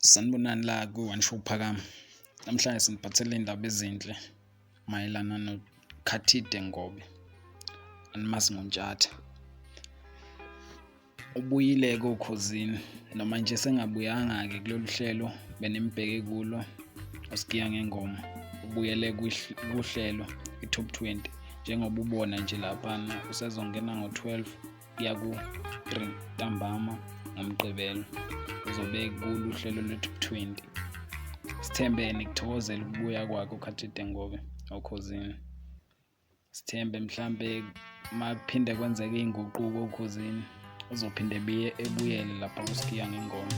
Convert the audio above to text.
Sanibonani la ku-One Show Phakama. Namhlanje siniphathele iy'ndaba ezinhle mayelana noKhathide Ngobe animazi ngoNtshatha. Ubuyile-ke oKhozini noma nje sengabuyanga-ke kulolu hlelo benimbheke kulo uSigiya Ngengoma. Ubuyele kuhlelo i-Top 20 njengoba ubona nje laphana usezongena ngo-12 kuya ku-3 ntambama ngoMgqibelo uzobe kulo uhlelo lwe-Top 20. Sithembe nikuthokozela ukubuya kwakhe uKhathide Ngobe oKhozini. Sithembe mhlambe makuphinde kwenzeke iy'nguquko oKhozini uzophinde ebuyele lapha kuSigiya Ngengoma.